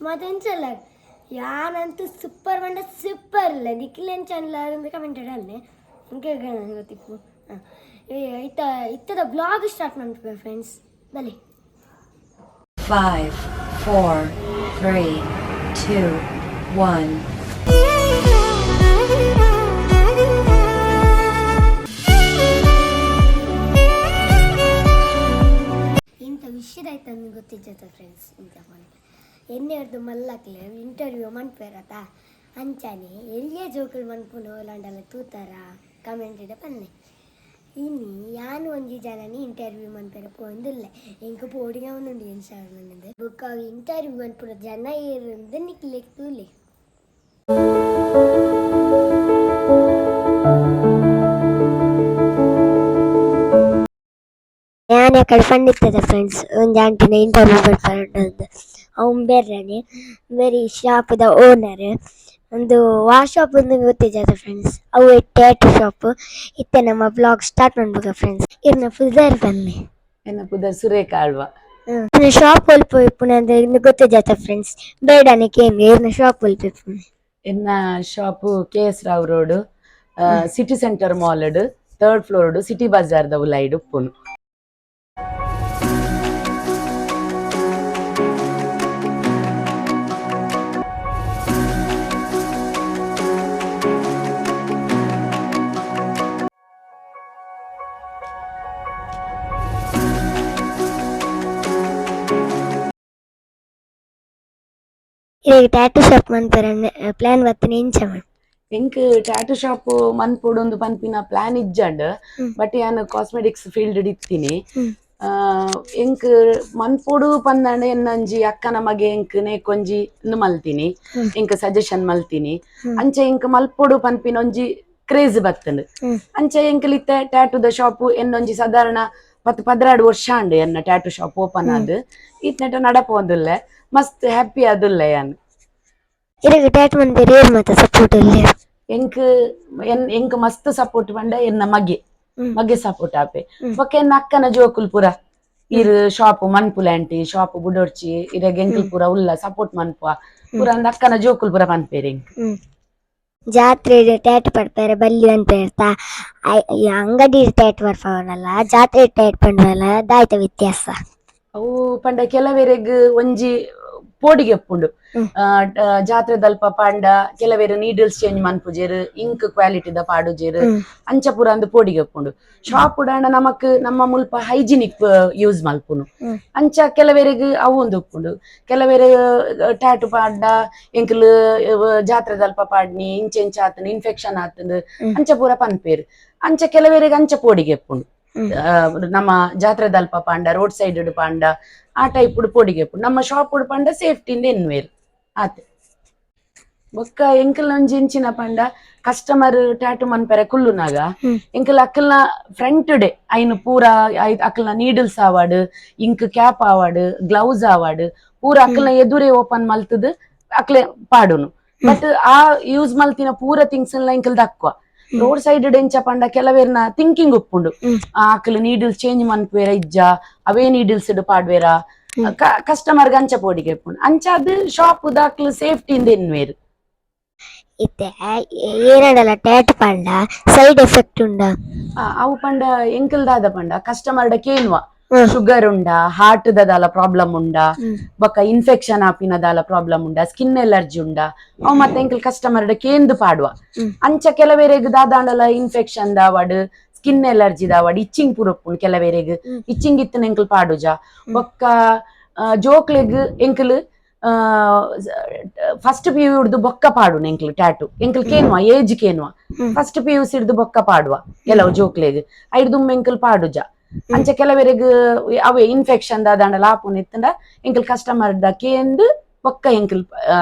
ಮಾತೆಂಚಲ್ಲ ಯಾನಂತೂ super ಪಂಡ super ಇಲ್ಲ ನಿಖಿಲ್ ಎಂಚಲ್ಲ ಅಂದು ಕಮೆಂಟ್ ಅಲ್ಲೇ ಇಂಕೆ ಗೊತ್ತಿಪ್ಪು. ಹಾಂ, ಇತ್ತ ಇತ್ತದ ಬ್ಲಾಗ್ ಸ್ಟಾರ್ಟ್ ಮಾಡ್ಬೇಕು ಫ್ರೆಂಡ್ಸ್, ಬಲಿ. 5, 4, 3, 2, 1. ಇಂಥ ವಿಷಯದಾಯ್ತು ನಮಗೆ ಗೊತ್ತಿಜ್ಜತ ಫ್ರೆಂಡ್ಸ್. ಇಂಥ ಮನ್ಪೆ ಎಣ್ಣೆ ಮಲ್ಲಕ್ಲೆ ಇಂಟರ್ವ್ಯೂ ಮನ್ಪೇರತ ಅಂಚಾನೆ ಎಲ್ಲಿಯೇ ಜೋಕುಲು ಮನ್ಪುನು ಓಲಾಂಡಲ ತೂತಾರ ಕಮೆಂಟ್ ಇಡ ಪನ್ನೆ. ಇನಿ ಯಾನು ಒಂಜಿ ಜನನಿ ಇಂಟರ್ವ್ಯೂ ಮನ್ಪೆರ ಪೋಂದಿಲ್ಲ, ಎಂಕ್ ಪೋಡಿಗೆ ಒಂದುಂಡು ಎಂಚ ಬೊಕ್ಕ ಇಂಟರ್ವ್ಯೂ ಮನ್ಪುನ ಜನ ಏರುಂದು ನಿಕ್ಲೆಗ್ ತೂಲೆ. ಯಾನ್ ಕಡೆ ಇತ್ತದ ಫ್ರೆಂಡ್ಸ್, ಒಂಜಿ ಆಂಟಿನ ಇಂಟರ್ವ್ಯೂ ಮನ್ಪುನಂದು. ಅವು ಬೇರೆನೆ ಮೇರಿ ಶಾಪ್ದ ಓನರ್. ಒಂದು ವಾ ಶಾಪ್ ಒಂದು ಗೊತ್ತಿಜ್ಜದ ಫ್ರೆಂಡ್ಸ್, ಅವು ಟ್ಯಾಟೂ ಶಾಪ್. ಇತ್ತೆ ನಮ್ಮ ಬ್ಲಾಗ್ ಸ್ಟಾರ್ಟ್ ಮಾಡ್ಬೇಕು ಫ್ರೆಂಡ್ಸ್. ಇರ್ನ ಪುದರ್ ಬನ್ನಿ. ಎನ್ನ ಪುದರ್ ಸುರೇಖ ಆಳ್ವ. ಶಾಪ್ ಒಲ್ಪ ಇಪ್ಪುನ ಅಂದ್ರೆ ಗೊತ್ತಿಜ್ಜತ ಫ್ರೆಂಡ್ಸ್, ಬೇಡನೆ ಕೇಂದ್ರ ಇರ್ನ ಶಾಪ್ ಒಲ್ಪ ಇಪ್ಪುನ. ಎನ್ನ shop K S Rao road, city centre mall third floor, city Bazaar the ಉಲೈಡ್ ಉಪ್ಪುನು. ಇರೆಗ್ ಟ್ಯಾಟೂ ಶಾಪ್ ಮನ್ಪೆರೆ ಪ್ಲಾನ್ ಬತ್ತಿನ ಎಂಚ ಮನ್? ಎಂಕ್ ಟ್ಯಾಟೂ ಶಾಪ್ ಮನ್ಪೊಡೊಂದು ಪನ್ಪಿನ ಪ್ಲಾನ್ ಇಜ್ಜಂಡ್. ಬಟ್ ಯಾನ್ ಕಾಸ್ಮೆಟಿಕ್ಸ್ ಫೀಲ್ಡ್ ಇತ್ತೀನಿ. ಎಂಕ್ ಮನ್ಪೊಡು ಪಂದಂಡ ಎನ್ನಂಜಿ ಅಕ್ಕನ ಮಗೆ ಎಂಕ್ ನೇಕೊಂಜಿ ಇಂದು ಮಲ್ತೀನಿ, ಎಂಕ್ ಸಜೆಷನ್ ಮಲ್ತೀನಿ. ಅಂಚೆ ಎಂಕ್ ಮಲ್ಪೊಡು ಪನ್ಪಿನ ಒಂಜಿ ಕ್ರೇಜ್ ಬತ್ತಂಡ್. ಅಂಚೆ ಎಂಕ್ಲಿತ್ತೆ ಟ್ಯಾಟೂದ ಶಾಪ್ ಎನ್ನೊಂಜಿ ಸಾಧಾರಣ 10-12 ವರ್ಷ ಅಂಡ್ ಎನ್ನ tattoo shop open ಆದ್. ಇತ್ನೆಟ ನಡಪೊಂದುಲ್ಲೆ, ಮಸ್ತ್ ಹ್ಯಾಪಿ ಆದುಲ್ಲೆ ಯಾನ್. ಇರೆಗ್ ಟ್ಯಾಟೂ ಮನ್ಪೆರೆ ಏರ್ ಮಾತ ಸಪೋರ್ಟ್ ಉಲ್ಲೆರ್? ಎಂಕ್ ಎಂಕ್ ಮಸ್ತ್ ಸಪೋರ್ಟ್ ಪಂಡ ಎನ್ನ ಮಗೆ. ಮಗೆ ಸಪೋರ್ಟ್ ಆಪೆ. ಬೊಕ್ಕ ಎನ್ನ ಅಕ್ಕನ ಜೋಕುಲ್ ಪೂರ, ಇರ್ ಶಾಪ್ ಮನ್ಪುಲೆ ಆಂಟಿ, ಶಾಪ್ ಬುಡೊರ್ಚಿ, ಇರೆಗ್ ಎಂಕುಲ್ ಪೂರ ಉಲ್ಲ ಸಪೋರ್ಟ್ ಮನ್ಪುವ ಪೂರ ಅಂದ್ ಅಕ್ಕನ ಜೋಕುಲ್ ಪೂರ ಪನ್ಪೇರ್ ಎಂಕ್. ಜಾತ್ರೆ ಟ್ಯಾಟೂ ಪಡ್ಪೇರೆ ಬಲ್ಲಿ ಅನ್ಪೇರ್ತ, ಅಂಗಡಿ ಟ್ಯಾಟೂ ಪಡ್ಪವನಲ್ಲ, ಜಾತ್ರೆ ಟ್ಯಾಟೂ ಪಂಡವಲ್ಲ, ದಾಯ್ತ ವ್ಯತ್ಯಾಸ? ಅವು ಪಂಡ ಕೆಲವೆರೆಗ್ ಒಂಜಿ ಪೋಡಿಗೆ ಉಪ್ಪುಂಡು. ಜಾತ್ರೆದಲ್ಪ ಪಂಡ ಕೆಲವೆರ್ ನೀಡಲ್ಸ್ ಚೇಂಜ್ ಮನ್ಪುಜೆರ್, ಇಂಕ್ ಕ್ವಾಲಿಟಿದ ಪಾಡುಜೆರ್. ಅಂಚ ಪೂರ ಅಂದ್ ಪೋಡಿಗೆ ಉಪ್ಪುಂಡು. ಶಾಪ್ ಉಡಾಂಡ ನಮಕ್ ನಮ್ಮ ಮುಲ್ಪ ಹೈಜಿನಿಕ್ ಯೂಸ್ ಮಲ್ಪುನು. ಅಂಚ ಕೆಲವೆರೆಗ್ ಅವು ಒಂದು ಉಪ್ಪುಂಡು. ಕೆಲವೆರ್ ಟ್ಯಾಟು ಪಾಡ್ಡ ಎಂಕುಲು ಜಾತ್ರೆದಲ್ಪ ಪಾಡ್ನಿ, ಇಂಚ ಇಂಚ ಆತಂಡ್, ಇನ್ಫೆಕ್ಷನ್ ಆತಂಡ್, ಅಂಚ ಪೂರ ಪನ್ಪೇರ್. ಅಂಚ ಕೆಲವೆರೆಗ್ ಅಂಚ ಪೋಡಿಗೆ ಉಪ್ಪುಂಡು. ನಮ್ಮ ಜಾತ್ರೆದಲ್ಪ ಪಾಂಡ, ರೋಡ್ ಸೈಡ್ ಪಾಂಡ, ಆ ಟೈಪ್ ಪೋಡಿಗೆ ಉಪ್ಪುಂಡು. ನಮ್ಮ ಶಾಪ್ ಪಂಡ ಸೇಫ್ಟಿ ಇಂದ ಎನ್ವೇರ್ ಆತೆ. ಬೊಕ್ಕ ಎಂಕಲ್ನ ಒಂಜಿ ಇಂಚಿನ ಪಂಡ ಕಸ್ಟಮರ್ ಟ್ಯಾಟು ಮನ್ಪೆರೆ ಕುಲ್ಲುನಾಗ ಎಂಕಲ್ ಅಕ್ಕಲ್ನ ಫ್ರಂಟ್ ಡೇ ಐನ್ ಪೂರ ಅಕ್ಕಲ್ನ ನೀಡಲ್ಸ್ ಆವಾಡ್, ಇಂಕ್ ಕ್ಯಾಪ್ ಆವಾಡ್, ಗ್ಲೌಸ್ ಆವಾಡ್, ಪೂರ ಅಕ್ಕಲ್ನ ಎದುರೇ ಓಪನ್ ಮಲ್ತದ್ ಅಕ್ಲೆ ಪಾಡುನು. ಬಟ್ ಆ ಯೂಸ್ ಮಲ್ತಿನ ಪೂರ ಥಿಂಗ್ಸ್ ಎಂಕಲ್ ದಕ್ವ. ರೋಡ್ ಸೈಡ್ ಎಂಚ ಪಂಡ ಕೆಲವೇರ್ನ ಥಿಂಕಿಂಗ್ ಉಪ್ಪುಂಡು. ಆಕಲ್ ನೀಡಲ್ಸ್ ಚೇಂಜ್ ಮನ್ಪುವೆರ ಇಜ್ಜ, ಅವೇ ನೀಡಲ್ಸ್ ಪಾಡ್ವೇರ, ಕಸ್ಟಮರ್ ಅಂಚ ಪೋಡಿಗೆ ಉಪ್ಪುಂಡು. ಅಂಚ ಅದು ಶಾಪ್ ದಾಕ್ಲು ಸೇಫ್ಟಿ ಇಂದ ಎನ್ವೇರ್. ಇತ್ತೆ ಏನಾಡಲ್ಲ ಟ್ಯಾಟೂ ಪಂಡ ಸೈಡ್ ಎಫೆಕ್ಟ್ ಉಂಡ? ಅವು ಪಂಡ ಎಂಕಲ್ ದಾದ ಪಂಡ ಕಸ್ಟಮರ್ ಡ ಕೇನ್ವ, ಶುಗರ್ ಉಂಡ, ಹಾರ್ಟ್ ದಾಲ ಪ್ರಾಬ್ಲಮ್ ಉಂಡ, ಬೊಕ್ಕ ಇನ್ಫೆಕ್ಷನ್ ಆಪಿನ ದಾಲ ಪ್ರಾಬ್ಲಮ್ ಉಂಡ, ಸ್ಕಿನ್ ಎಲರ್ಜಿ ಉಂಡ, ಅವು ಮತ್ತೆ ಎಂಕಲ್ ಕಸ್ಟಮರ್ ಡ ಕೇಂದು ಪಾಡುವ. ಅಂಚ ಕೆಲವೆರೆಗ್ ದಾದಾಂಡಲ ಇನ್ಫೆಕ್ಷನ್ ದಾವಡ್, ಸ್ಕಿನ್ ಎಲರ್ಜಿ ದಾವಡ್, ಇಚ್ಚಿಂಗ್ ಪೂರ ಉಪ್ಪುಂಡು ಕೆಲವೆರೆಗ್. ಇಚ್ಚಿಂಗ್ ಇತ್ತಿನ ಎಂಕಲ್ ಪಾಡುಜ. ಬೊಕ್ಕ ಜೋಕ್ಲೆಗ್ ಎಂಕಲ್ ಫಸ್ಟ್ ಪಿಯು ಹಿಡ್ದು ಬೊಕ್ಕ ಪಾಡುನ ಎಂಕಲ್ ಟ್ಯಾಟು. ಎಂಕಲ್ ಕೇನ್ವ, ಏಜ್ ಕೇನ್ವ. ಫಸ್ಟ್ ಪಿಯು ಹಿಡ್ದು ಬೊಕ್ಕ ಪಾಡುವ ಕೆಲವು ಜೋಕ್ಲೆಗ್, ಐಡ್ದುಮ್ಮ ಎಂಕಲ್ ಪಾಡುಜ. ಅಂಚ ಕೆಲವೆರೆಗ್ ಅವೇ ಇನ್ಫೆಕ್ಷನ್ ದಾದಾಂಡಲ ಆಪುನ ಇತ್ತಂಡ ಎಂಕಲ್ ಕಸ್ಟಮರ್ ದ ಕೇಂದ್ ಬೊಕ್ಕ ಎಂಕಲ್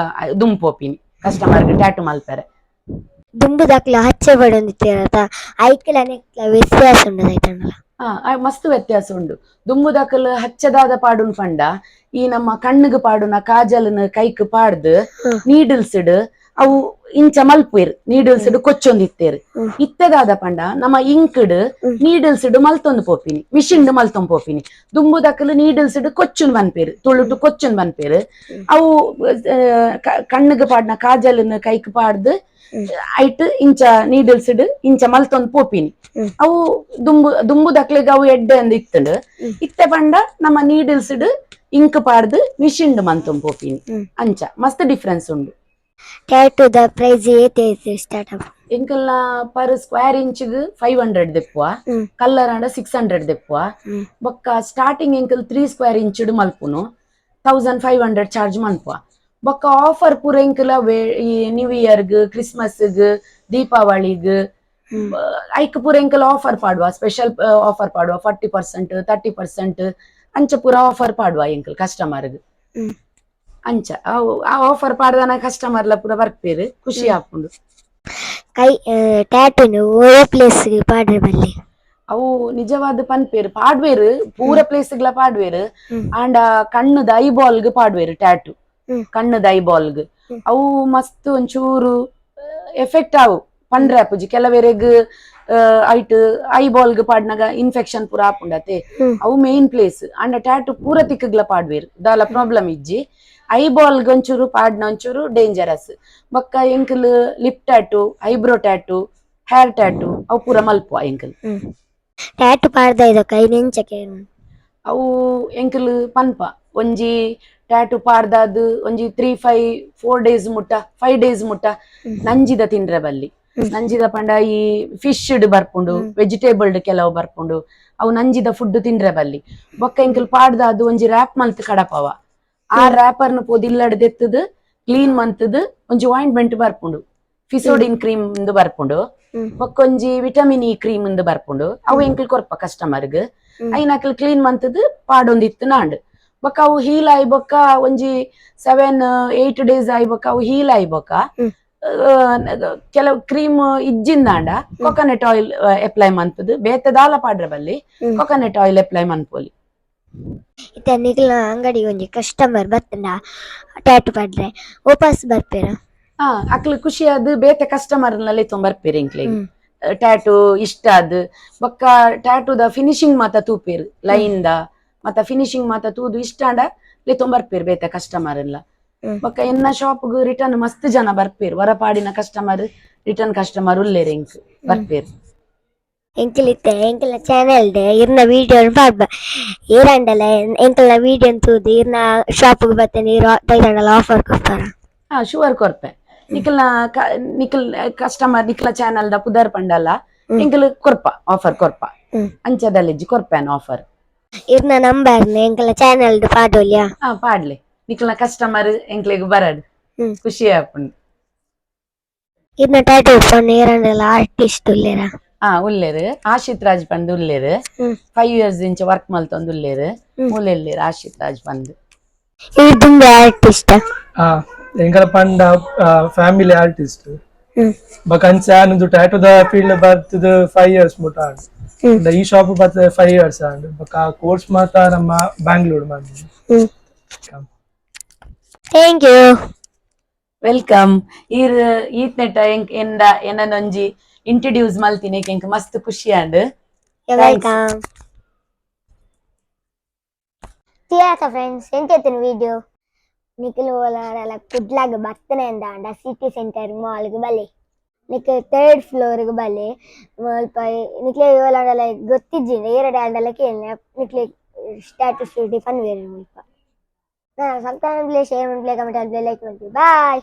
ದುಂಪೋಪಿನಿ ಕಸ್ಟಮರ್ ಟ್ಯಾಟು ಮಲ್ಪೆರೆ. ದುಂಬುದಕ್ಲ ಹಚ್ಚೆ ಬಡೊಂದಿತ್ತೆರತ, ಐಕ್ಲ ನೆಕ್ಲ ವ್ಯತ್ಯಾಸ ಉಂಡು ಐತಂಡಲ? ಮಸ್ತ್ ವ್ಯತ್ಯಾಸ ಉಂಡು. ದುಂಬುದಕಲ್ ಹಚ್ಚದಾದ ಪಾಡುನ್ ಪಂಡ ಈ ನಮ್ಮ ಕಣ್ಣಿಗೆ ಪಾಡುನ ಕಾಜಲ್ನ ಕೈಕ್ ಪಾಡ್ದು ನೀಡಲ್ಸ್ ಅವು ಇಂಚ ಮಲ್ಪುವೆರ್ ನೀಡಲ್ಸ್ ಕೊಚ್ಚೊಂದಿತ್ತೇರು. ಇತ್ತೆದಾದ ಪಂಡ ನಮ್ಮ ಇಂಕ್ಡ್ ನೀಡಲ್ಸ್ ಮಲ್ತೊಂದು ಪೋಪಿನಿ, ಮಿಷಿನ್ ಮಲ್ತೊಂದು ಪೋಪಿನಿ. ದುಂಬುದಕಲು ನೀಡಲ್ಸ್ ಕೊಚ್ಚುನ್ ಪನ್ಪೇರು, ತುಳುಟು ಕೊಚ್ಚುನ್ ಪನ್ಪೇರು. ಅವು ಕಣ್ಣಿಗೆ ಪಾಡ್ನ ಕಾಜಲ್ನ ಕೈಕ್ ಪಾಡ್ದು ಐಟ್ ಇಂಚ ನೀಡಲ್ಸ್ ಇಂಚ ಮಲ್ತೊಂದು ಪೋಪಿನಿ. ಅವು ದುಂಬು ದುಂಬುದಕ್ಲೆಗ್ ಅವು ಎಡ್ಡೆ ಅಂದ್ ಇತ್ತುಂಡು. ಇತ್ತೆ ಪಂಡ ನಮ್ಮ ನೀಡಲ್ಸ್ ಇಂಕ್ ಪಾಡ್ದು ಮಿಷಿನ್ ಮಲ್ತೊಂದು ಪೋಪಿನಿ. ಅಂಚ ಮಸ್ತ್ ಡಿಫ್ರೆನ್ಸ್ ಉಂಡು. ಟ್ಯಾಟೂದ ಪ್ರೈಸ್ ಏತ್ ಏತ್ ಸ್ಟಾರ್ಟ್ ಆಪ? ಎಂಕಲ್ನ ಪರ್ ಸ್ಕ್ವೇರ್ ಇಂಚ್ಗ್ 500 ದೆಪ್ಪುವ. ಕಲ್ಲರ್ ಆಂಡ 600 ದೆಪ್ಪುವ. ಬೊಕ್ಕ ಸ್ಟಾರ್ಟಿಂಗ್ ಎಂಕಲ್ 3 ಸ್ಕ್ವೇರ್ ಇಂಚ್ ಮಲ್ಪುನು 1500 ಚಾರ್ಜ್ ಮನ್ಪುವ. ಬೊಕ್ಕ ಆಫರ್ ಪೂರ ಎಂಕಲ ಈ ನ್ಯೂ ಇಯರ್ಗ್, ಕ್ರಿಸ್ಮಸ್ಗ್, ದೀಪಾವಳಿಗ್ ಐಕ್ ಪೂರ ಎಂಕಲ್ ಆಫರ್ ಪಾಡುವ, ಸ್ಪೆಷಲ್ ಆಫರ್ ಪಾಡುವ. 40%, 30% ಅಂಚ ಪೂರ ಆಫರ್ ಪಾಡುವ ಎಂಕಲ್ ಕಸ್ಟಮರ್ಗ್. ಅಂಚ ಅವು ಆ ಆಫರ್ ಪಾಡ್ದನ ಕಸ್ಟಮರ್ಲ ಪೂರ ಬರ್ಪೇರು, ಖುಷಿ ಆಪುಂಡು. ಕೈ ಟ್ಯಾಟೂನು ಒರೇ ಪ್ಲೇಸ್ ಪಾಡ್ರೆ ಬಲ್ಲಿ? ಅವು ನಿಜವಾದ ಪನ್ಪೇರು ಪಾಡ್ವೇರು, ಪೂರ ಪ್ಲೇಸ್ಗ್ಲ ಪಾಡ್ವೇರು. ಆಂಡ ಕಣ್ಣುದ ಐಬಾಲ್ಗ್ ಪಾಡ್ವೇರು ಟ್ಯಾಟು. ಕಣ್ಣುದ ಐಬಾಲ್ಗ್ ಅವು ಮಸ್ತ್ ಒಂಚೂರು ಎಫೆಕ್ಟ್ ಆವು ಪಂಡ್ರೆ ಆಪುಜಿ. ಕೆಲವೆರೆಗ್ ಐಟ್ ಐಬಾಲ್ಗ್ ಪಾಡ್ನಾಗ ಇನ್ಫೆಕ್ಷನ್ ಪೂರ ಆಪುಂಡತೆ. ಅವು ಮೇನ್ ಪ್ಲೇಸ್. ಆಂಡ ಟ್ಯಾಟು ಪೂರ ತಿಕ್ಕಗ್ಲ ಪಾಡ್ವೇರು, ದಾಲ ಪ್ರಾಬ್ಲಮ್ ಇಜ್ಜಿ. ಐಬಾಲ್ಗ್ ಒಂಚೂರು ಪಾಡ್ನ ಒಂಚೂರು ಡೇಂಜರಸ್. ಬೊಕ್ಕ ಎಂಕಲ್ lip tattoo, eyebrow tattoo, hair tattoo ಅವು ಪೂರ ಮಲ್ಪುವ ಎಂಕಲ್. ಟ್ಯಾಟು ಪಾಡ್ದ ಇದಕ್ಕ ಐನೆಂಚ ಕೇರ್? ಅವು ಎಂಕಲ್ ಪನ್ಪ, ಒಂಜಿ ಟ್ಯಾಟು ಪಾಡ್ದಾದ್ ಒಂಜಿ 3 5 4 ಡೇಸ್ ಮುಟ್ಟ, 5 ಡೇಸ್ ಮುಟ್ಟ ನಂಜಿದ ತಿಂಡ್ರೆ ಬಲ್ಲಿ. ನಂಜಿದ ಪಂಡ ಈ ಫಿಶ್ ಬರ್ಪುಂಡು, ವೆಜಿಟೇಬಲ್ ಕೆಲವು ಬರ್ಪುಂಡು, ಅವು ನಂಜಿದ ಫುಡ್ ತಿಂಡ್ರೆ ಬಲ್ಲಿ. ಬೊಕ್ಕ ಎಂಕಲ್ ಪಾಡ್ದಾದ್ ಒಂಜಿ ರ್ಯಾಪ್ ಮಲ್ತ್ ಕಡಪವ. ಆ ರ್ಯಾಪರ್ನ ಪೋದು ಇಲ್ಲಡ್ ದೆತ್ತದು ಕ್ಲೀನ್ ಮಂತದ್ ಒಂಜಿ ಆಯಿಂಟ್ಮೆಂಟ್ ಬರ್ಪುಂಡು, ಫಿಸೋಡಿನ್ ಕ್ರೀಮ್ ಇಂದು ಬರ್ಪುಂಡು. ಬೊಕ್ಕ ಒಂಜಿ vitamin E cream ಇಂದು ಬರ್ಪುಂಡು. ಅವು ಎಂಕಲ್ ಕೊರ್ಪ ಕಸ್ಟಮರ್ಗ್. ಐನಕಲ್ ಕ್ಲೀನ್ ಮಂತದ್ ಪಾಡೊಂದಿತ್ತು ನಾಂಡ್. ಬೊಕ್ಕ ಅವು ಹೀಲ್ ಆಯಿ ಬೊಕ್ಕ ಒಂಜಿ 7 8 ಡೇಸ್ ಆಯಿ ಬೊಕ್ಕ ಅವು ಹೀಲ್ ಆಯಿ ಬೊಕ್ಕ ಕೆಲವು ಕ್ರೀಮ್ ಇಜ್ಜಿಂದಾಂಡ coconut oil apply ಮಂತದ್ ಬೇತೆ ದಾಲ ಪಾಡ್ರೆ ಬಲ್ಲಿ. Coconut oil apply ಮನ್ಪೊಲಿ. ಇತ್ತೆ ನಿಕ್ಲ್ನ ಅಂಗಡಿಗೆ ಒಂಜಿ ಕಸ್ಟಮರ್ ಬತ್ತಂಡ ಟ್ಯಾಟು ಪಾಡ್ರೆ ವಾಪಸ್ ಬರ್ಪೇರ? ಹಾ, ಅಕ್ಲು ಖುಷಿಯಾದ್ ಬೇತೆ ಕಸ್ಟಮರ್ ನಲ್ಲಿ ಬರ್ಪೇರು ಎಂಕ್ಲೆಗ್. ಟ್ಯಾಟು ಇಷ್ಟ ಆದ್ ಬೊಕ್ಕ ಟ್ಯಾಟೂದ ಫಿನಿಶಿಂಗ್ ಮಾತ ತೂಪೇರು, ಲೈನ್ the ಮತ್ತ ಫಿನಿಶಿಂಗ್ ಮಾತ ತೂದು ಇಷ್ಟ ಆಂಡ ಲೆತ್ತೊಂಬರ್ಪೇರು ಬೇತೆ ಕಸ್ಟಮರ್ ಎಲ್ಲ. ಬೊಕ್ಕ ಎನ್ನ ಶಾಪ್ ರಿಟರ್ನ್ ಮಸ್ತ್ ಜನ ಬರ್ಪೇರು. ವರಪಾಡಿನ customer, return customer ಉಲ್ಲೇರು, ಎಂಕ್ ಬರ್ಪೇರು. ಎಂಕಲ್ ಇತ್ತೆ ಎಂಕಲ್ನ ಚಾನೆಲ್ ಇರ್ನ ವಿಡಿಯೋ ಪಾಡ್ಬ. ಏರಂಡಲ ಎಂಕಲ್ನ ವಿಡಿಯೋ ತೂದು ಇರ್ನ ಶಾಪ್ ಬತ್ತೇನೆ ಇರ್ ದೈದಂಡಲ ಆಫರ್ ಕೊಡ್ತಾರ? ಹಾ, ಶುವರ್ ಕೊರ್ಪೆ. ನಿಕಲ್ನ ನಿಕಲ್ ಕಸ್ಟಮರ್ ನಿಕ್ಲ ಚಾನೆಲ್ ದ ಪುದರ್ ಪಂಡಲ್ಲ, ಎಂಕಲ್ ಕೊರ್ಪ, ಆಫರ್ ಕೊರ್ಪ. ಅಂಚದಲ್ಲಿಜ್ಜಿ, ಕೊರ್ಪೇನ್ ಆಫರ್. ಇರ್ನ ನಂಬರ್ ಎಂಕಲ್ನ ಚಾನೆಲ್ ಪಾಡೋಲಿಯಾ? ಹಾ, ಪಾಡ್ಲೆ. ನಿಕಲ್ನ ಕಸ್ಟಮರ್ ಎಂಕ್ಲೆಗ್ ಬರಡ್. ಖುಷಿ ಆಪುಂಡು. ಇರ್ನ ಟ್ಯಾಟೂ ಪಂಡ ಏರಂಡಲ ಆರ್ಟಿಸ್ಟ್ ಉಲ್ಲೇರ? ಹಾ, ಉಲ್ಲೇರು. ಆಶಿತ್ ರಾಜ್ ಪಂದ್ ಉಲ್ಲೇರು. 5 ಇಯರ್ಸ್ ಇಂಚ ವರ್ಕ್ ಮಲ್ತೊಂದು ಉಲ್ಲೇರು. ಮೂಲೆಲ್ಲೇರು ಆಶಿತ್ ರಾಜ್ ಪಂದ್. ಇರ್ ದುಂಬೆ ಆರ್ಟಿಸ್ಟ್? ಆ ಎಂಕಲ ಪಂಡ ಫ್ಯಾಮಿಲಿ ಆರ್ಟಿಸ್ಟ್. ಬೊಕ ಅಂಚ ಯಾನ್ ಟ್ಯಾಟೂದ ಫೀಲ್ಡ್ ಬರ್ತದ 5 ಇಯರ್ಸ್ ಮುಟ ಆಂಡ್. ಈ ಶಾಪ್ ಬರ್ತದೆ 5 ಇಯರ್ಸ್ ಆಂಡ್. ಬೊಕ ಕೋರ್ಸ್ ಮಾತ ನಮ್ಮ ಬ್ಯಾಂಗ್ಳೂರ್ ಮಂದಿ. Thank you. Welcome. ಈರ್ ಈತ್ನೆಟ ಎಂಕ್ ಎಂದ ಏನನೊಂಜಿ ಇಂಟ್ರೊಡ್ಯೂಸ್ ಮಲ್ತಿನಿ, ಎಂಕ್ ಮಸ್ತ್ ಖುಷಿ and. Welcome. ತಿಯಾತ friends, ಎಂಚೆತ್ತಿನ video? ನಿಖಿಲ್ ಓಲಾಡಲ ಕುಡ್ಲಾಗ ಬರ್ತನೆ ಅಂದಾಂಡ ಸಿಟಿ ಸೆಂಟರ್ ಮಾಲ್ಗ್ ಬಲೆ. ನಿಕ್ ಥರ್ಡ್ ಫ್ಲೋರ್ಗ್ ಬಲೆ. ಮುಲ್ಪ ನಿಕ್ಲೆ ಓಲಾಂಡಲ ಗೊತ್ತಿಜ್ಜಿಂಡ ಏರಡೆ ಆಂಡಲ ಕೇಳಿ, ನಿಕ್ಲೆ ಸ್ಟ್ಯಾಟಸ್ ಪನ್ವೇರು ಮುಲ್ಪ. ಸಬ್ಸ್ಕ್ರೈಬ್, ಶೇರ್ ಮನ್ಪುಲೆ, ಕಮೆಂಟ್ ಮನ್ಪುಲೆ, ಲೈಕ್ ಮನ್ಪುಲೆ. ಬಾಯ್.